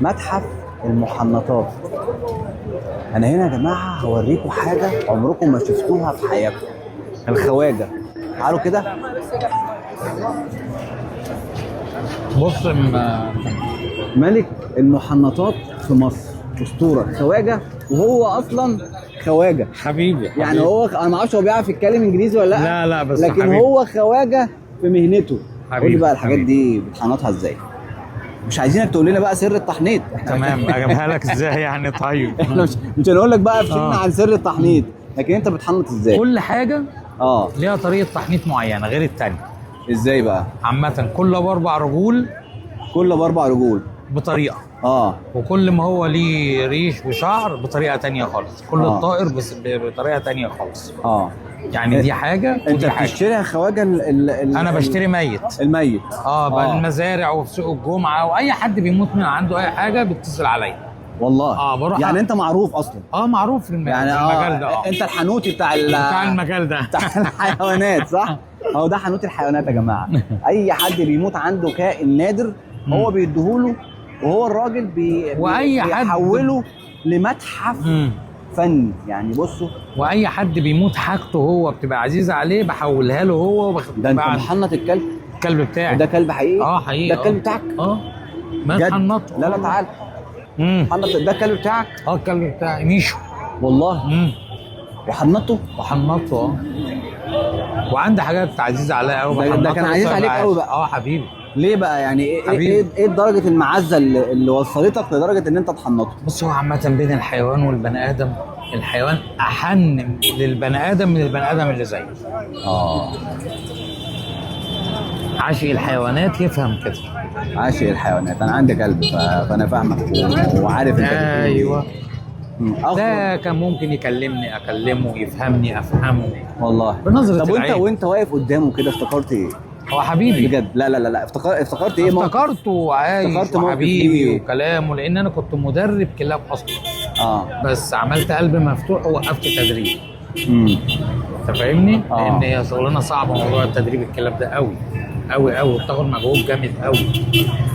متحف المحنطات. انا هنا يا جماعة هوريكم حاجة عمركم ما شفتوها في حياتكم، الخواجه. تعالوا كده. بص ملك المحنطات في مصر، اسطورة خواجه، وهو اصلا خواجه. حبيبي يعني هو انا ما اعرفش هو بيعرف يتكلم انجليزي ولا لا. لا لا بس لكن حبيبي. هو خواجه في مهنته. حبيبي، قول لي بقى الحاجات حبيبي. دي بتحنطها ازاي؟ مش عايزينك تقول لنا بقى سر التحنيط. إحنا تمام، اجيبها لك ازاي يعني؟ طيب احنا مش هنقول لك بقى افشلنا عن سر التحنيط، لكن انت بتحنط ازاي؟ كل حاجة ليها طريقه تحنيط معينة غير التانية. ازاي بقى؟ عامة كل باربع رجول، كل باربع رجول بطريقة، وكل ما هو ليه ريش وشعر بطريقة تانية خالص. كل الطائر بس بطريقة تانية خالص. يعني دي حاجة انت ودي حاجة. بتشتريها خواجه انا بشتري ميت. الميت. بالمزارع وفي سوق الجمعة، واي حد بيموت من عنده اي حاجة بيتصل عليا. والله. بروح يعني انت معروف اصلا. معروف في يعني المجال ده. انت الحنوتي بتاع بتاع المجال ده. بتاع الحيوانات، صح؟ هو ده حنوت الحيوانات يا جماعة. اي حد بيموت عنده كائن نادر هو بيديهوله، وهو الراجل واي حد بيحوله لمتحف فني. يعني بصوا، واي حد بيموت حاجته هو بتبقى عزيزه عليه بحولها له هو ده انت محنط الكلب؟ الكلب بتاعي. ده كلب حقيقي؟ حقيقي. ده الكلب بتاعك؟ ما جد؟ اتحنطه. لا لا تعال. محنط ده الكلب بتاعك؟ الكلب بتاعي ميشو. والله. وحنطه؟ وحنطه. وعندي حاجات عزيزه عليا قوي. ده كان عزيز عليك قوي بقى. حبيبي. ليه بقى يعني؟ ايه حبيبي. ايه درجه المعزه اللي وصلتك لدرجة ان انت تحنطه؟ بص، هو عامة بين الحيوان والبني ادم، الحيوان احن للبني ادم من البني ادم اللي زيه. عاشق الحيوانات يفهم كده. عاشق الحيوانات. انا عندي كلب فانا فاهمك وعارف انت بتقول إيه. ايوه. أخبر. ده كان ممكن يكلمني اكلمه، يفهمني افهمه. والله. بنظرة طب وانت العين. وانت واقف قدامه كده افتكرت ايه؟ هو حبيبي بجد؟ لا لا لا لا، افتكرت ايه موقف؟ افتكرته عايش افتكرت موقف وحبيبي ليه؟ وكلامه، لان انا كنت مدرب كلاب اصلا. بس عملت قلب مفتوح ووقفت تدريب. انت فاهمني؟ لان هي شغلانة صعبة موضوع التدريب الكلاب ده قوي قوي قوي، بتاخد مجهود جامد قوي.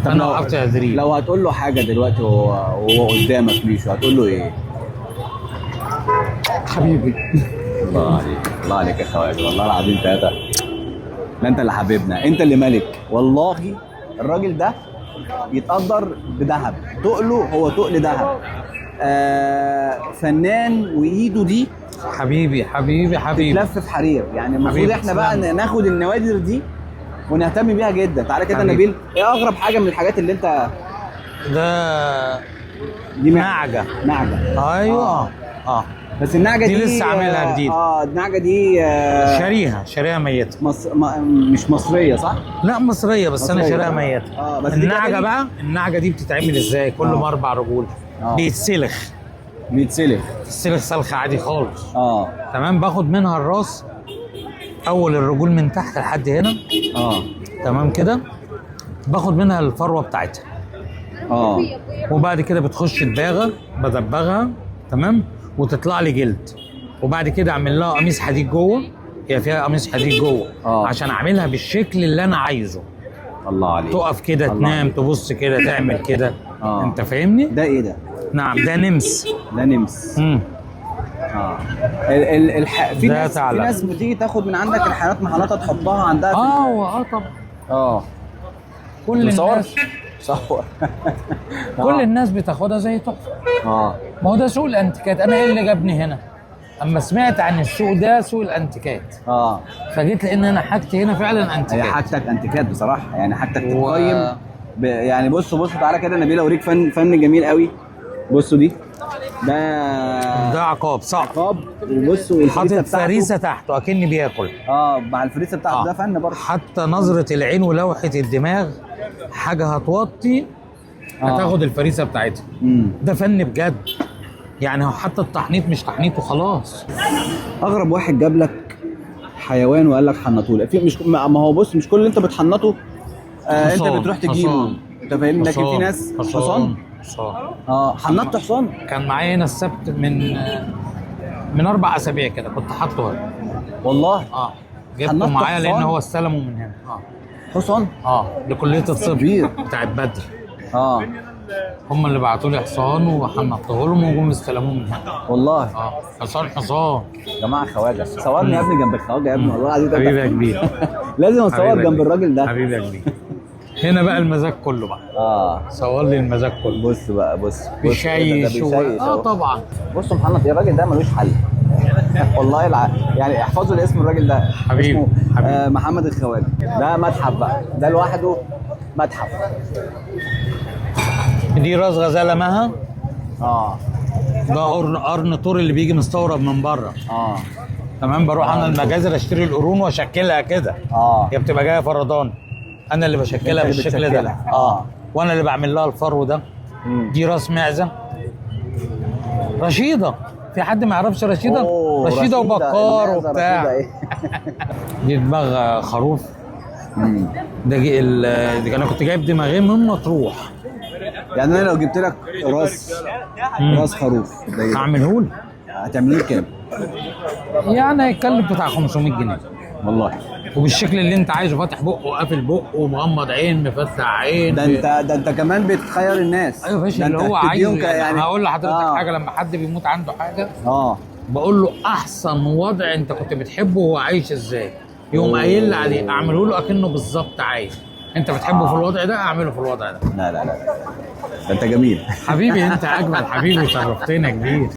طب انا وقفت تدريب. لو هتقول له حاجة دلوقتي وهو قدامك ميشو، هتقول له ايه؟ حبيبي. الله عليك، الله عليك يا خواجه، والله العظيم ثلاثة. لا انت اللي حبيبنا، انت اللي ملك. والله الراجل ده يتقدر بذهب، تقله هو تقل ذهب. فنان، وايده دي حبيبي حبيبي حبيبي. تتلف في حرير. يعني المفروض حبيبي، احنا بقى تسلم. ناخد النوادر دي ونهتم بيها جدا. تعالى كده حبيبي. نبيل، ايه اغرب حاجة من الحاجات اللي انت ده دي؟ نعجة. نعجة. ايوه. بس النعجه دي دي لسه عاملها جديد. النعجه دي شاريها ميته. مش مصرية صح؟ لا مصرية، بس انا مصرية. شاريها ميته. بس دي النعجه كده بقى، النعجه دي بتتعمل ازاي؟ كل ما اربع رجول بيتسلخ. بيتسلخ. بيتسلخ سلخ عادي خالص. تمام. باخد منها الراس، اول الرجول من تحت لحد هنا. تمام كده. باخد منها الفروه بتاعتها. وبعد كده بتخش الداغه، بدبغها. تمام. وتطلع لي جلد، وبعد كده اعمل لها قميص حديد جوه، هي فيها قميص حديد جوه عشان اعملها بالشكل اللي انا عايزه. الله عليك. تقف كده، الله تنام، عليك. تبص كده، تعمل كده. انت فاهمني؟ ده ايه ده؟ نعم، ده نمس. ده نمس. في ده ناس، في ثعلب. ناس بتيجي تاخد من عندك الحيوانات محلاتها تحطها عندها في طبعا. كل مصور؟ الناس صور. كل الناس بتاخدها زي تحفة. ما هو ده سوق الانتيكات. انا ايه اللي جابني هنا؟ اما سمعت عن السوق ده، سوق الانتيكات، فجيت لان انا حاجتي هنا فعلا هي انتيكات. حاجتك انتيكات بصراحة، يعني حاجتك تتقيم يعني بصوا تعالى كده نبيل اوريك فن جميل قوي. بصوا دي، ده ده عقاب صعب. عقاب. وبصوا الفريسه حاطط بتاعته. فريسة تحته اكني بياكل. مع الفريسه بتاعته. ده فن برضه. حتى نظره العين ولوحه الدماغ، حاجة هتوطي هتاخد الفريسه بتاعتها. ده فن بجد. يعني هو حتى التحنيط مش تحنيط وخلاص. اغرب واحد جاب لك حيوان وقال لك حنطة لك، في مش ما هو بص، مش كل اللي انت بتحنطه انت حصان، بتروح تجيبه. حصان. انت فاهمني؟ لكن في ناس حصان. حصان. حنطت حصان. كان معايا هنا السبت من 4 اسابيع كده، كنت حاطه هنا. والله. جبته حنطت معايا لان حصان؟ هو استلمه من هنا. حصان؟ لكليه الطب كبير. بتاعت بدر. هم اللي بعتوا لي حصان وحنطته لهم وجم استلموه من هنا. والله. حصان حصان. يا جماعة خواجه، صورني يا ابني جنب الخواجه يا ابني، والله العظيم. حبيبي يا كبير. لازم اتصور حبيبي يا جنب كبير. الراجل ده. حبيبي يا كبير. هنا بقى المزاج كله بقى. صور لي المزاج كله. بص بقى، بص بص إيه ده؟ بيشيش ده بيشيش أهو. طبعا. بصوا محمد، الراجل ده ملوش حل والله. يعني احفظوا الاسم، الراجل ده حبيبي، اسمه حبيبي. محمد الخواجه. ده متحف بقى، ده لوحده متحف. دي راس غزاله مها. ده قرن طور اللي بيجي مستورد من بره. تمام. بروح انا المجازر اشتري القرون واشكلها كده. هي بتبقى جاية فردان، انا اللي بشكلها أنت اللي بالشكل ده. بتشكلها. وانا اللي بعمل لها الفرو ده. دي راس معزة رشيده. في حد ما يعرفش رشيده؟ أوه، رشيده وبكار المعزة وبتاع. رشيدة إيه؟ دي دماغ خروف. ده جي دي انا كنت جايب دماغين من مطروح. يعني انا لو جبت لك راس خروف ده إيه؟ هعمله لك. هتعمليه بكام؟ يعني هيتكلف بتاع 500 جنيه. والله. وبالشكل اللي انت عايزه، فاتح بقه وقافل بقه ومغمض عين مفتح عين. ده انت كمان بتخير الناس. ايوه يا باشا، ده اللي انت هو عايزه. بتديهم يعني هقول لحضرتك حاجة، لما حد بيموت عنده حاجة بقول له احسن وضع انت كنت بتحبه وهو عايش ازاي، يقوم قايل لي عليه، اعمله له اكنه بالظبط عايش. انت بتحبه في الوضع ده، اعمله في الوضع ده. لا لا لا لا، ده انت جميل حبيبي انت اجمل حبيبي، وشرفتنا كبير.